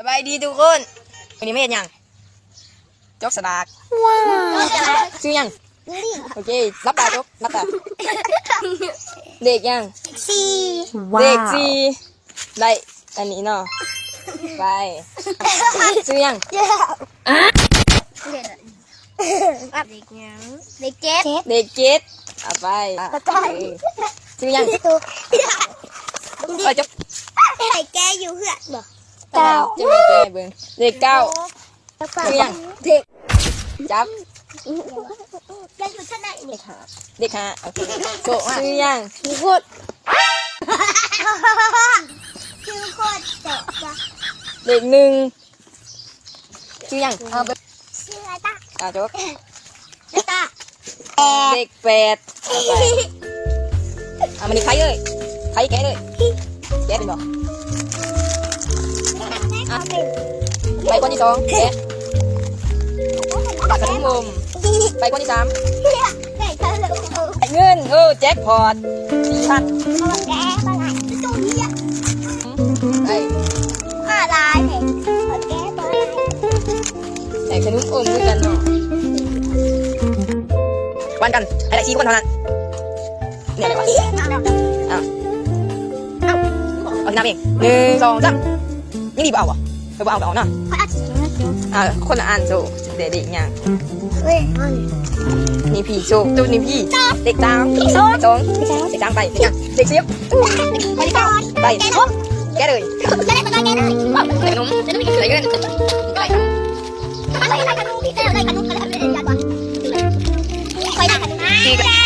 ສະບາຍດີທຸກຄົນ ມື້ນີ້ມາເຮັດຫຍັງ? ຈົກສະຫຼາກ. ວ້າວ ຊື່ຫຍັງ? ໂອເຄ ຫຼັບຕາຈົກ ຫຼັບຕາ. ເລກຫຍັງ? ສີ່. ເລກສີ່ ໄດ້ອັນນີ້ເນາະ ໄປ. ຊື່ຫຍັງ? ເລກຫຍັງ? ເລກເຈັດ. ເລກເຈັດ ເອົາໄປ. ເອີ ຊື່ຫຍັງ? ເອີ ຈົບ. ໃຫ້ແກຢູ່ເຮືອນບໍ່? ເກົ້າ. ເຈົ້າແມ່ແກເບິ່ງ ເລກເກົ້າ. ຊື່ຫຍັງ? ເລກ ຈັບ. ຍັງຢູ່ຊັ້ນໃດນີ້? ເລກຫ້າ ເລກຫ້າ ໂອເຄ. ໂຊະ ຊື່ຫຍັງ? ໂຄດ ຊື່ໂຄດໂຈະ. ເລກໜຶ່ງ ຊື່ຫຍັງ? ເອົາເບິ່ງ ຊື່ອາຕາ. ອ່າ ຈົບ. ອາຕາ ເລກແປດ. ເອົາໄປ ເອົາມານີ້ ໃຜເອີຍ ໃຜແກະເລີຍ ແກະເປັນບໍ່? ອ່ະ ໄປຄົນທີສອງ ແກະ ບັກຂະໜົມອົມ. ໄປຄົນທີສາມ ໄດ້ເງິນ ໂອ້ ແຈັກພອດ ສີ່ພັນ. ໄດ້ ມາຫຼາຍແທ້ ແກະບໍ່ຫຼາຍ ແຈກຂະໜົມອົມຄືກັນເນາະ ວັນກັນ ໃຫ້ໄດ້ສີ່ຄົນເທົ່ານັ້ນ. ນີ້ແຫຼະວະ ເອົາ ເອົາທີ່ນັບເອງ ໜຶ່ງ ສອງ ສາມ. ຍັງດີບໍ່ເອົາບໍ່? ເອີ ບໍ່ເອົາກໍເອົາເນາະ ອ່າ ຄົນລະອັນ. ໂຊ ເດ ເດຫຍັງ? ເອີຍ ນີ້ພີ່ ໂຊ ໂຕນີ້ພີ່ ເລກສາມ ສອງ ເລກສາມ ໄປ ເລກຫຍັງ? ເລກສິບ ໄປ ໄປ ແກະເລີຍ ແກະເລີຍ ຂະໜົມ ໄດ້ເງິນ ໄປ ໄດ້ຂະໜົມ ໄດ້ຂະໜົມ ໄດ້ຂະໜົມ ໄດ້ຂະໜົມ ໄດ້ຂະໜົມ ໄດ້ຂະໜົມ ໄດ້ຂະໜົມ ໄດ້ຂະໜົມ ໄດ້ຂະໜົມ.